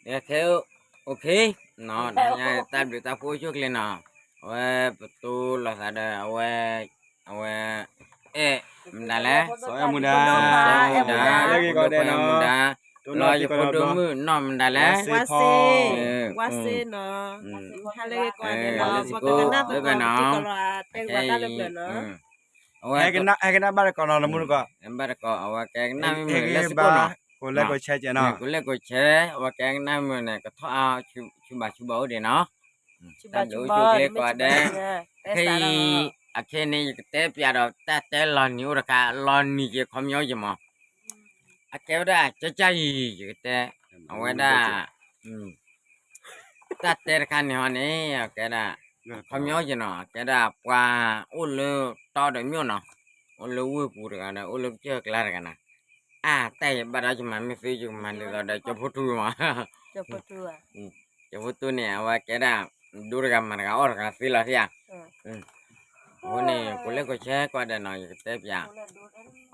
ခဲ OK နီၤ, တၢ်ဘျုးတၢ်ဖှိၣ်အိၣ်ဆူၣ်ချ့နီၤ, အဝဲပတိၢ်လိာ်သးဒီး အဝဲ အဝဲ အဲၣ်မတၤလဲၣ်, စီၤအဲၣ်မူဒါ, စီၤအဲၣ်မူဒါ, လၢယဖိဒိၣ်မုၣ်နီၢ်မတၤလဲၣ်, ဝါစ့, ဝါစ့နီၤ, လၢယဖိဒိၣ်မုၣ်နီၢ်မတၤလဲၣ်, အဝဲ ဟဲကနၣ်ဘၣ်တကိးနီၤ, တမူတကိး, ဘၣ်တကိး အဝဲကဲကနၣ်မ့ၢ်မုာ်လၢစကိၣ်နီၤ, ကိးလဲကိးဆဲးနီၤ, ကိးလဲကိးဆဲး, အဝဲကဲကနၣ်မ့ၢ်မုာ်န့ၣ် ကထီၣ်အါဆူၣ်ဘၣ်ဆူၣ်ဘၣ်အိၣ်ဒံးနီၤ, တၢ်ဘျုးအိၣ်ဆူၣ်ချ့ကိးဂၤဒဲး, ခဲအံၤ အခဲအံၤန့ၣ် ယကတဲပျးဒီးတၢ်တဲလီၤနံၤအိၣ်တခါ, လီၤနံၤက့ၤခီပညီက့ၤမး, အကဲဝဲဒၣ် ကၠၢ်ကၠၢ်ယံၤယံၤ ယကတဲ, အဝဲဒၣ် တၢ်တဲတခါန့ၣ်ဟီန့ၣ် အကဲဒၣ် ခီပညီက့ၤနီၤ, အကဲဒၣ်ပှၤအိၣ်လၢတီဒီးမျိၣ်နီၤ, အိၣ်လၢဝ့ၢ်ပူၤတဂၤဒီး အိၣ်လၢကစၢၢ်ကျါတဂၤနီၤ, အါ တၢ်အံၤဘၣ်ဒီးယမၤမ့ၢ်သ့ ယကမၤဒ်သိးဒီး ကၠီဖိထူမး, ကၠီဖိထူန့ၣ် အဝဲကဲဒၣ် ဒိတဂၤမၤတဂၤအီၣ်တဂၤသ့လီၤထံၣ်ဧါ, အဃိန့ၣ် ကိးလဲကိးဆဲးကိးဂၤဒဲးနီၤ ယကတဲပျး,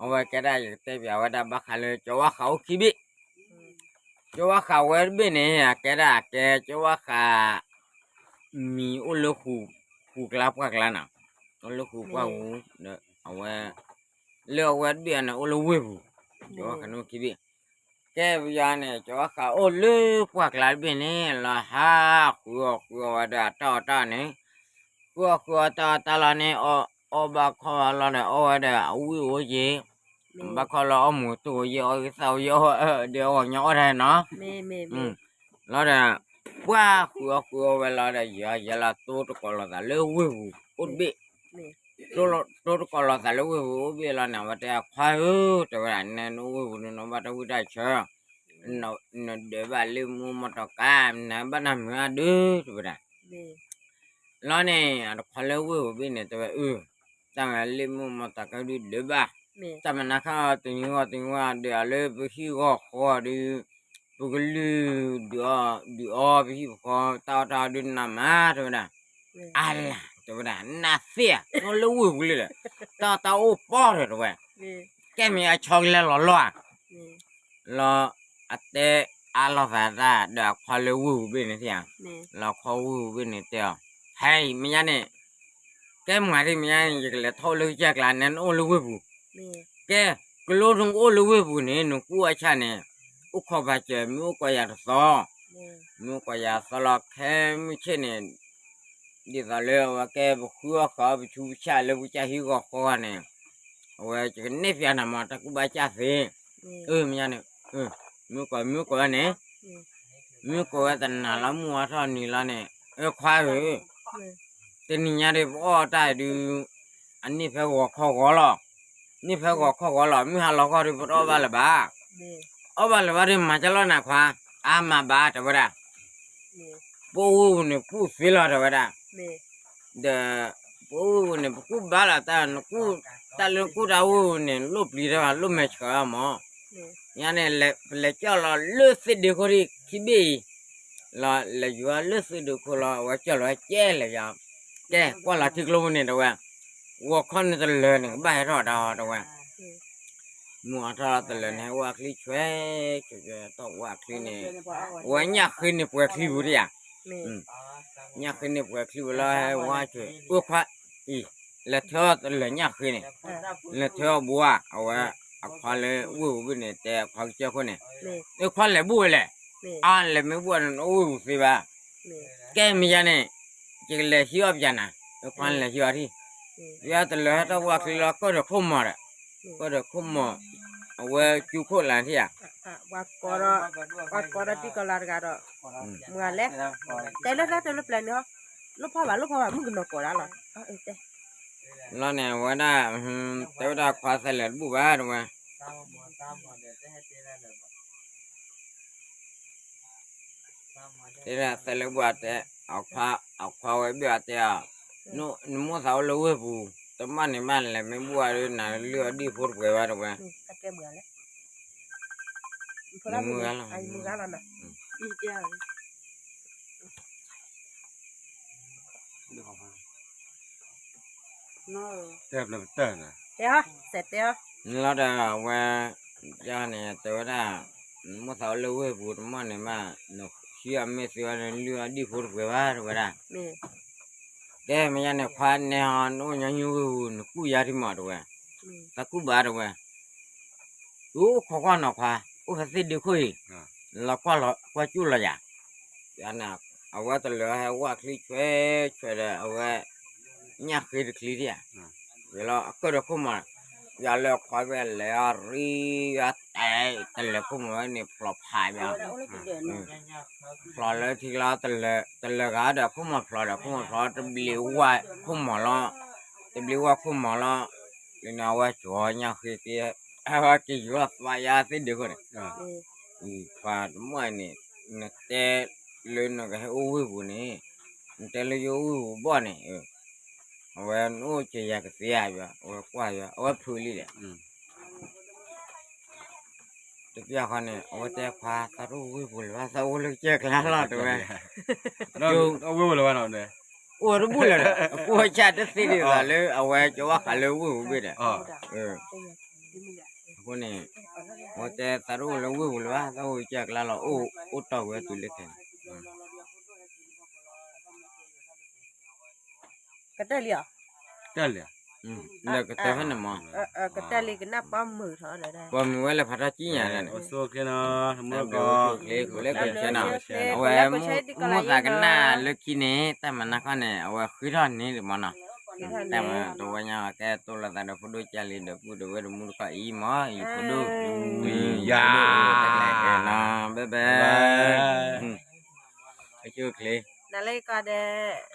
အဝဲကဲဒၣ် ယကတဲပျးဝဲဒၣ်ဘၣ်ဃးလၢ ကၠီဝါဃးအိၣ်ခံဘ့ၣ်, ကၠီဝါဃးဝဲတဘ့ၣ်န့ၣ် အကဲဒၣ်အကဲ ကၠီဝါဃး မံၤအိၣ်လၢ ဃုာ်ကျါပှၢ်ကျါနီၤ, အိၣ်လၢဃုာ်ပှၢ်ပူၤ, အဝဲ လၢအဝဲတဘ့ၣ်အံၤန့ၣ် အိၣ်လၢဝ့ၢ်ပူၤ, ကၠီဝါဃးန့ၣ်အိၣ်ခံဘ့ၣ်, ကဲပယီၤန့ၣ် ကၠီဝါဃးအိၣ်လၢပှၢ်ကျါတဘ့ၣ်န့ၣ် လီၤဟးဃုအီၣ်ဃုအီဝဲဒီးအတၢ်အီၣ်တၢ်အီန့ၣ်, ဃုအီၣ်ဃုအီတၢ်အီၣ်တၢ်လီၤန့ၣ် အီၣ်ဘၣ်ခီၣ်ဘၣ်လီၤဒီး အီၣ်ဝဲဒီးအဝ့ၢ်အိၣ်က့ၤ ဘၣ်ခီလၢအီၣ်မူးတအိၣ်ယဲၢ် အီၣ်ဂံၢ်သၣ်အိၣ်ယဲၢ် အီၣ်အၢဒီးအီၣ်ညီအီၣ်တၢ်နီၤ, လီၤဒီး ပှၢ်ဃုအီၣ်ဃုအီဝဲလီၤဒီး ယၤယဲလီၤ တိတကိးလိာ်သးလၢဝ့ၢ်ပူၤအိၣ်တဘ့ၣ်, တိတကိးလိာ်သးလၢဝ့ၢ်ပူၤအိၣ်ဘ့ၣ်လီၤန့ၣ် အဝဲတဲအခွါဧၢ တဲဝဲဒၣ် နအိၣ်ဝ့ၢ်ပူၤန့ၣ် နဘၣ်တၢ်ဝံၣ်တၢ်ဆၢ နဒၢးဘၣ်လ့ၣ်မူမီၢ်တီၤကါ နဘၣ်နၢ်မုာ်အါဒုး တဲဝဲဒၣ်, လီၤန့ၣ် အတခွါလၢဝ့ၢ်ပူၤဘ့ၣ်န့ၣ် တဲဝဲအၢ, တၢ်မၤလ့ၣ်မူမီၢ်တီၤကါဒုးဒၢးဘၣ်, တၢ်မၤနၤခါအီၤတနံၤဂီၢ်တနံၤဂီၢ်ဒီး အလၢပဟံၣ်ဂီၢ်ဃီဒီး ပကလုၢ်ဒုးအီၣ်ဒုးအီပဟံၣ်ပဃီ တၢ်အီၣ်တၢ်အီဒုးနးမး တဲဝဲဒၣ်, အါလၤ တဲဝဲဒၣ် နးသ့ဧါ နအိၣ်လၢဝ့ၢ်ပူၤလံဒီး တၢ်အီၣ်တၢ်အီအိၣ်ပီၢ်ဒီး တဲဝဲ, ကဲမ့ၢ်အဆီကလဲၤလီၤလီၤဧါ လီၤ အတဲအါလိာ်သးတၢ်ဒီးအခွါလၢဝ့ၢ်ပူၤဘ့ၣ်န့ၣ်ဧါ, လီၤခီဝ့ၢ်ပူၤဘ့ၣ်န့ၣ်တဲအီၤ, ဟဲအံၤ မဲာ်ညါန့ၣ် ကဲမၤဒ်မဲာ်ညါန့ၣ် ယကလဲၤထီၣ်အိၣ်လၢကစၢၢ်ကျါ နဲနအိၣ်လၢဝ့ၢ်ပူၤ, ကဲ ကလိနကအိၣ်လၢဝ့ၢ်ပူၤန့ၣ် နကူၣ်အဆၣ်န့ၣ် အိၣ်ခိးပာ်စၢၤ မ့ၢ်အိၣ်ကိးယၤတသီ, မ့ၢ်အိၣ်ကိးယၤသီလီၤ ခဲမုၢ်ဆ့ၣ်န့ၣ် ဒ်သိးလၢအဝဲကဲပဃုအီၣ်ဃုအီပဆူပဆၣ်လၢပကစၢ်ဟံၣ်ဂီၢ်ဃီန့ၣ်, အဝဲယကနဲၣ်ပျးနၤမး တၢ်ကူၣ်ဘၣ်စၢ်သ့, အၢ မဲာ်ညါန့ၣ်, မ့ၢ်အိၣ်ကိး မ့ၢ်အိၣ်ကိးဝဲန့ၣ်, မ့ၢ်အိၣ်ကိးဝဲတနၤလီၤ မုၢ်အထီၣ်နံၤလီၤန့ၣ်, အၢ ခွါဧၢ, တနံၤညါဒီးပအီၣ်တၢ်ဒုး အန့ၢ်ဖဲဂီၤခီဂီၤလီၤ, န့ၢ်ဖဲဂီၤခီဂီၤလီၤ မုၢ်ဟါလီၤခီဒီး ပတအီၣ်ဘၣ်လၢၤဘၣ်, အီၣ်ဘၣ်လၢၤဘၣ်ဒီး မၤကလီၢ်နၤခွါ, အါမးဘၣ် တဲဝဲဒၣ်, ပအိၣ်ဝ့ၢ်ပူၤန့ၣ် ပူၣ်သ့လီၤ တဲဝဲဒၣ်, ဒီး ပအိၣ်ဝ့ၢ်ပူၤန့ၣ် ပကူၣ်ဘၣ်လီၤတၢ်, တၢ်လၢနကူၣ်တၢ်ဝ့ၢ်ပူၤန့ၣ် လိၣ်ပျံၤတၢ် လိၣ်မဲာ်ဆှးမး, ညါန့ၣ် ပလဲၤကၠီၣ်လီၤလၢသ့ၣ်ဒ့ခိၣ်ထံးခံဘ့ၣ်အံၤ, လီၤလဲၤယူၤလၢသ့ၣ်ဒ့ခိၣ်လီၤ အဝဲကၠီၣ်လီၤဝဲကဲလဲၤယီၤ, ကဲကွၢ်လီၤထံကျိပူၤန့ၣ် တဲဝဲ, ဂီၤခီန့ၣ်တလၢာ်န့ၣ် ကဘၣ်ဟဲထီၣ်ဒီး တဲဝဲ မုၢ်အထီၣ်တလၢာ်န့ၣ် ဟဲဝဲချံဆွဲ, ဆွဲဆွဲထီၣ်ဝဲချံန့ၣ်, ဝဲညၣ်ဃ့န့ၢ်ပှဲၤချံပူၤတယၤ, ညၣ်ဃ့န့ၢ်ပှဲၤချံပူၤလီၤဟဲဝဲဆွဲ, အိၣ်ခွါအံၤ, လဲၤထၢအီၣ်တလၢာ်ညၣ်ဃ့န့ၣ်, လဲၤထၢအီၣ်ဘိဧါ, အဝဲ အခွါလၢဝ့ၢ်ပူၤဘ့ၣ်န့ၣ် တဲအခွါကစၢၢ်ခိၣ်န့ၣ်, အိၣ်ခွါလဲၤဘူၣ်ဝဲလဲၣ်, အါလဲၤမ့ၢ်ဘူၣ်န့ၣ် နအိၣ်ဝ့ၢ်ပူၤသ့ဘၣ်, ကဲမဲာ်ညါန့ၣ်, ယကလဲၤဟံးအီၣ်ပျးနၤ, အိၣ်ခွါလဲၤဟံးအီၣ်ထံၣ်, ယတလၢာ်ဟဲထီၣ်ဝဲချံလီၤ ကၢၢ်ဒီးခိၣ်မီၤဒီး, ကၢၢ်ဒီးခိၣ်မီၤ, အဝဲကၠူခိၣ်လၢထံၣ်ဧါ, ပှၤကိးဒီးတံၢ်ကီၤလၤတဂၤဒီး, မုၢ်ဂၤလဲၣ်, တဲလၢတၢ်တဲလၢပျၢၤန့ၣ်ဟီ, လိၣ်ဖီၣ်ဘၣ် လိၣ်ဖီၣ်ဘၣ် မုၣ်ကနီၤကိးဒၣ်လီၤ, လီၤန့ၣ် အဝဲဒၣ်, တဲဝဲဒၣ်ခွါသဲလဲၤတဘူၣ်ဘၣ် တဲဝဲ တဲဒၣ်သဲလဲၤဘူၣ်အတဲ, အခွါဝဲဘ့ၣ်အတဲအီၤ, နမိၢ်သးအိၣ်လၢဝ့ၢ်ပူၤ, တမၣ်န့ၣ်မးလဲၤမ့ၢ်ဘူၣ်အီၤဒီး နလုၢ်အီၤဒံၣ်ဖိတပှဲၤဘၣ် တဲဝဲ, မုၢ်ဂၤလီၤ, တဲဘျီပတၢၢ်နၤ, တဲအီၤ, တဲအီၤ, လီၤဒီးအဝဲ, ယန့ၣ် တဲဝဲဒၣ်, နမိၢ်သးအိၣ်လၢဝ့ၢ်ပူၤ တမၣ်န့ၣ်မး, န ထံအီၣ်မ့ၢ်သ့အီၤန့ၣ် လုၢ်အီၣ်ဒံၣ်ဖိတပှဲၤဘၣ် တဲဝဲဒၣ်. တဲမ့ၢ်ယါန့ၣ် ခွါနဲဟီ နအိၣ်ညီနုၢ်ဝ့ၢ်ပူၤ နကူၣ်ယါထံမး တဲဝဲ. သးကူၣ်ဘၣ် တဲဝဲ. အိၣ်ခိးကွၢ်နီၤခွါ, အိၣ်ဖဲသ့ၣ်ဒ့ခိၣ်အံၤ, လီၤကွၢ်လီၤကွၢ်ကၠူၣ်လီၤယၤ. ယၤန့ၣ် အဝဲတလၢာ်ဟဲဝဲချံဆွဲဆွဲဒီး အဝဲ ညၣ်ဃ့တချံဒံးဧါ. ဝံၤလီၤအကၢၣ်ဒီးခိၣ်မီၤ, ယၤလၢခွါဝဲလဲၤအီၤရံ ယၤတဲတလၢာ်ခိၣ်မီၤဝဲန့ၣ် ဖျိးဖးဘၣ်. ဖျိးလၢထံလီၤ, တလၢာ်ဂၤဒီးခိၣ်မီၤဖျိးဒီး ခိၣ်မီၤဖျိးတဘျံးဝါခိၣ်မီၤလီၤ, တဘျံးဝါခိၣ်မီၤလီၤ. လၢန့ၣ်အဝဲကၠီညၣ်ဃ့က့ၤ, အဝဲက့ၤယူၤလီၤသးယါသ့ၣ်ဒ့ခိၣ်န့ၣ်. ပှၤတမီၢ်အံၤန့ၣ်, နတဲလၢနကဟဲအိၣ်ဝ့ၢ်ပူၤန့ၣ်, နတဲလၢယအိၣ်ဝ့ၢ်ပူၤဘီၣ်န့ၣ်, အဝဲနအိၣ်ကယၤကသ့ဧါယွၤ, အဝဲကွၢ်ယွၤ, အဝဲဖုးလံဒီး တပျၢ်ဃီန့ၣ် အဝဲတဲခွါ သးတအိၣ်ဝ့ၢ်ပူၤလၢၤဘၣ်, သးအိၣ်လၢကစၢၢ်ကျါလီၤ တဲဝဲ. ဝ့ၢ်ပူၤလၢၤဘၣ်နီၤ, အိၣ်တဘူၣ်လၢၤဒီး အကူၣ်အဆၣ်တသ့ဒံးဘၣ်လၢ အဝဲကဝၢ်ဃးလၢဝ့ၢ်ပူၤဘ့ၣ်ဒီး. အဃိန့ၣ် အဝဲတဲသးတအိၣ်လၢဝ့ၢ်ပူၤလၢၤဘၣ်, သးအိၣ်ကစၢၢ်ကျါလီၤ, အိၣ်တီၢ်ဝဲတုၤလၢခဲန့ၣ် ကတၢၢ်လံဧါ, တၢၢ်လံဧါ, လၢကတၢၢ်ဖဲန့ၣ်မး, ကတၢၢ်လံကနၣ်ပီမုာ်ထီၣ်ဒီး ပီမုာ်ဝဲလၢဖးထီၣ်ကံၣ်ညါန့ၣ်, အိၣ်ဆူၣ်အိၣ်ချ့နီၤ, အိၣ်ဆူၣ်အိၣ်ချ့ အဝဲမိၣ်သးကနၣ်လၢခံန့ၣ် တၢ်မၤနၢ်ခီန့ၣ် အဝဲဃ့ထီၣ်န့ၣ်ဒံးမးနီၤ, တၢ်မၤတဝဲညါကဲတိၢ်လိာ်သးဒီးဖိဒိၣ်ကၢ်လံဒီးပုၢ်ဒီးဝဲၢ်ဒီးမူတခီအံၤမး ယဖိဒိၣ်, ယၤ, တၢ်ကျဲနီၤ ဘဲဘဲ, အိၣ်ဆူၣ်အိၣ်ချ့, နလၢကီၢ်ဒီး